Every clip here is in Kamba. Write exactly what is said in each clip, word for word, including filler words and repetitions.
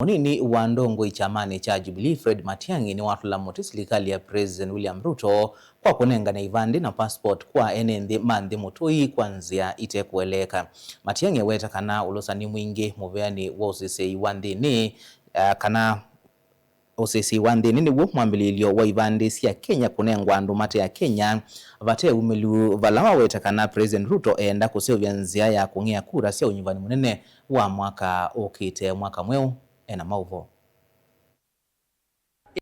Mũnini wa ndongoi kyamanĩ kya Jubilee, Fred Matiang'i, nĩwatũla mũtĩ silikalĩ ya President William Ruto kwa kũnengane ivandĩ na passport kwa ene nthĩ ma nthĩ mũtũi kwa nzĩa itekũeleeka. Matiang'i eweta kana ũlũsani mwingĩ mũveanĩ wa ũseseĩ wa nthĩnĩ, eh, kana ũseseĩ wa nthĩnĩ nĩw'o mwambĩlĩlyo wa ivandĩ sya Kenya kũnengwa andũ mate Akenya vate ũmĩlu, vala waweta kana President Ruto eenda kũseũvya nzĩa ya kũng'ea kura sya ũnyuvani mũnene wa mwaka ũkĩte, mwaka mweũ. Ena maũvoo.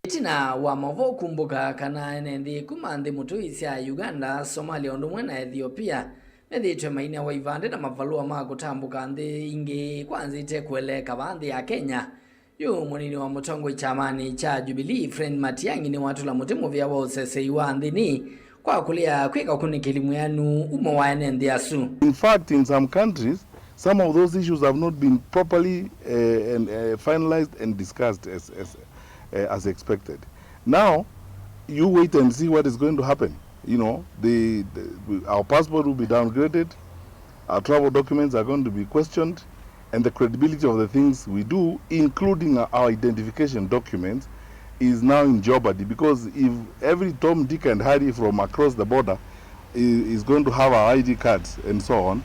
Ĩtina wa maũvoo kumbũka kana ene nthĩ kuma nthĩ mũtũi sya Uganda, Somalia ũndũ ũmwe na Ethiopia methĩĩtwe mainewa ivandĩ na mavalũa ma kũtambũka nthĩ ingĩ kwa nzĩa itekũeleeka vaa nthĩ ya Kenya, yu mũnini wa mũtongoi kyamanĩ kya Jubilee, Fred Matiang'i, nĩwatũla mũtĩ mũvea wa ũseseĩ wa nthĩnĩ kwa kũlea kwĩka ũkunĩkĩli mwĩanu umo wa ene nthĩ asu. In fact, in some countries, some of those issues have not been properly, uh, and, uh, finalized and discussed as, as, uh, as expected. Now, you wait and see what is going to happen. You know, the, the, our passport will be downgraded, our travel documents are going to be questioned, and the credibility of the things we do, including our identification documents, is now in jeopardy, because if every Tom, Dick, and Harry from across the border i- is going to have our I D cards and so on,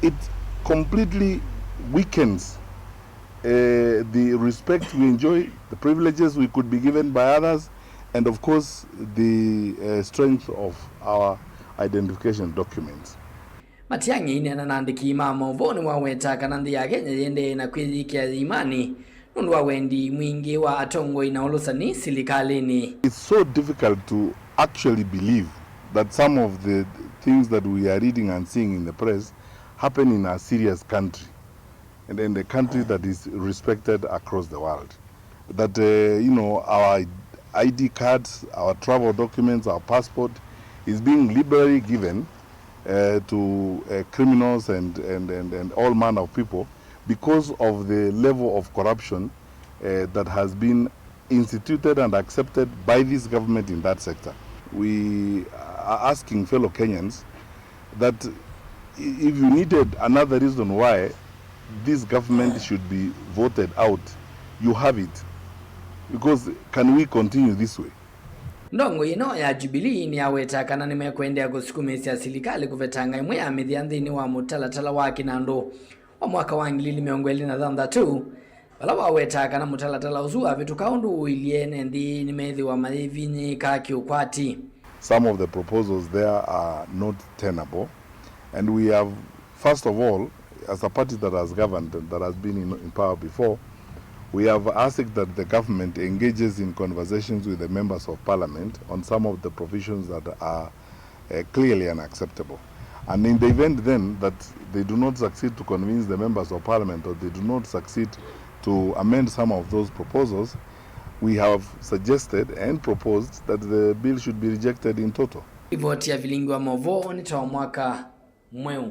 it completely weakens, uh, the respect we enjoy, the privileges we could be given by others, and of course, the, uh, strength of our identification documents. Matiang'i aineena na andĩki ma maũvoo nĩwaweta kana nthĩ ya Kenya yĩendee na kwĩyĩkĩa ĩimanĩ nũndũ wa wendi mwingĩ wa atongoi na ũlũsani silikalĩnĩ. It's so difficult to actually believe that some of the things that we are reading and seeing in the press happen in a serious country and in a country that is respected across the world. That, uh, you know, our I D cards, our travel documents, our passport is being liberally given, uh, to, uh, criminals and, and, and, and all manner of people because of the level of corruption, uh, that has been instituted and accepted by this government in that sector. We are asking fellow Kenyans that i- if you needed another reason why this government should be voted out, you have it. Because can we continue this way? Ndongoi ĩno ya Jubilee nĩyaweta kana nĩmekũendeea kũsukumĩĩsya silikalĩ kũvetanga ĩmwe ya mĩthya nthĩnĩ wa mũtalatala wa kĩnandũ wa mwaka wa ngili ili mĩongo ĩlĩ na thanthatũ, vala wawetaa kana mũtalatala ũsu wavĩtũka ũndũ ũilyĩ, ene nthĩ nĩmethĩwa mayĩvinyĩĩka kĩũkwati. Some of the proposals there are not tenable, and we have, first of all, as a party that has governed and that has been in, in power before, we have asked that the government engages in conversations with the members of parliament on some of the provisions that are uh, clearly unacceptable. And in the event then that they do not succeed to convince the members of parliament, or they do not succeed to amend some of those proposals, we have suggested and proposed that the bill should be rejected in toto. Ripoti ya Vilingi wa Maũvoo nĩ ta wa mwaka mweũ.